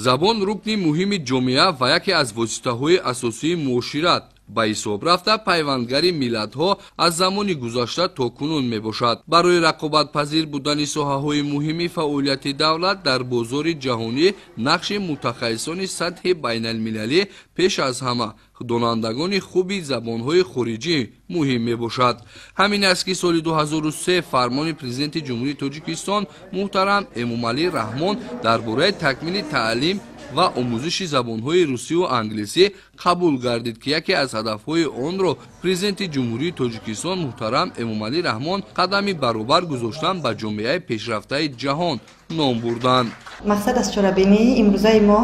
Забон рукни муҳими ҷомеа ва яке аз воситаҳои асосии муошират ба ҳисоб рафта, пайвандгари миллатҳо аз замони гузашта то кунун мебошад. Барои рақобатпазир будани соҳаҳои муҳими фаъолияти давлат дар бозори ҷаҳонӣ нақши мутахассисони сатҳи байналмилалӣ пеш аз ҳама донандагони хуби забонҳои хориҷӣ муҳим мебошад. Ҳамин аст, ки соли 2003 фармони Президенти Ҷумҳурии Тоҷикистон муҳтарам Эмомалӣ Раҳмон дар бораи такмили таълим ва омӯзиши забонҳои русию англисӣ қабул гардид, ки яке аз ҳадафҳои онро Президенти Ҷумҳурии Тоҷикистон муҳтарам Эмомалӣ Раҳмон қадами баробар гузоштан ба ҷомеаи пешрафтаи ҷаҳон ном бурданд. Мақсад аз чорабинии имрӯзаи мо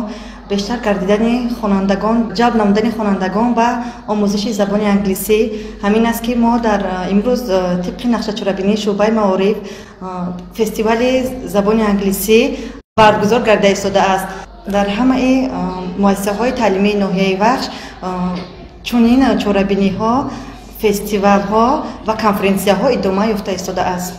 бештар гардидани хонандагон, ҷалб намудани хонандагон ба омӯзиши забони англисӣ ҳамин аст, ки мо дар имрӯз тибқи нақша чорабинии шӯъбаи маориф фестивали забони англисӣ баргузор гарда истодааст. Дар ҳамаи муассисаҳои таълимии ноҳияи Вахш чунин чорабиниҳо, фестивалҳо ва конференсияҳо идома ёфта истодааст.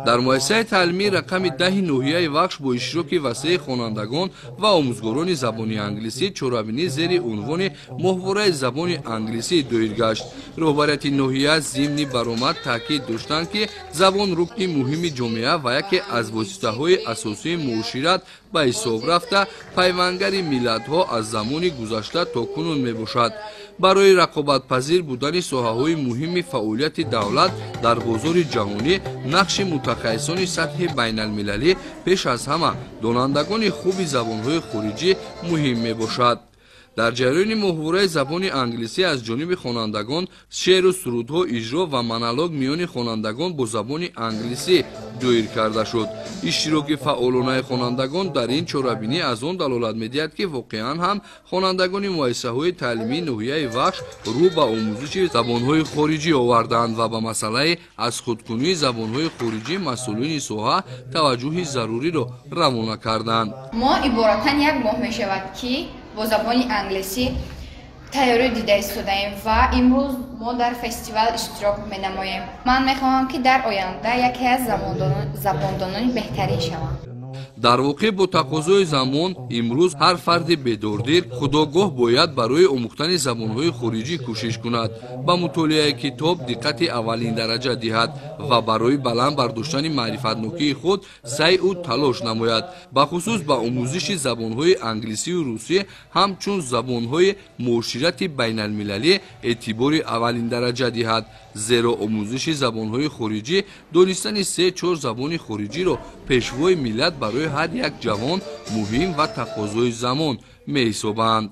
Дар муассисаи таълимии рақами 10 ноҳияи Вахш бо иштироки васеи хонандагон ва омӯзгорони забони англисӣ чорабинӣ зери унвони моҳвораи забони англисӣ доир гашт. Роҳбарияти ноҳия зимни баромад таъкид доштанд, ки забон рукни муҳими ҷомеа ва яке аз воситаҳои асосии муошират ба ҳисоб рафта, пайвандари миллатҳо аз замони гузашта то кунун мебошад. Барои рақобатпазир будани соҳаҳои муҳими фаъолияти давлат дар бозори ҷаҳонӣ нақши мутахассисони сатҳи байналмилалӣ пеш аз ҳама донандагони хуби забонҳои хориҷӣ муҳим мебошад. Дар ҷараёни моҳвораи забони англисӣ аз ҷониби хонандагон шеъру сурудҳо иҷро ва монолог миёни хонандагон бо забони англисӣ доир карда шуд. Иштироки фаъолонаи хонандагон дар ин чорабинӣ аз он далолат медиҳад, ки воқеан ҳам хонандагони муассисаҳои таълимии ноҳияи Вахш рӯ ба омӯзиши забонҳои хориҷӣ оварданд ва ба масъалаи аз худкунии забонҳои хориҷӣ масъулини соҳа таваҷҷӯҳи заруриро равона карданд. Мо иборатан як моҳ мешавад, ки бо забони англисӣ тайёрӣ дида истодаем ва имрӯз мо дар фестивал иштирок менамоем. Ман мехоҳам, ки дар оянда яке аз забондонони беҳтарин шавам. Дар воқеъ бо тақозои замон имрӯз ҳар фарди бедордил худогоҳ бояд барои омӯхтани забонҳои хориҷӣ кӯшиш кунад, ба мутолиаи китоб диққати аввалин дараҷа диҳад ва барои баланд бардоштани маърифатнокии худ сайъу талош намояд. Бахусус ба омӯзиши забонҳои англисию русӣ ҳамчун забонҳои муоширати байналмилалӣ эътибори аввалин дараҷа диҳад, зеро омӯзиши забонҳои хориҷӣ донистани 3-4 забони хориҷиро пешвои миллат барои ҳар як ҷавон муҳим ва тақозои замон меҳисобанд.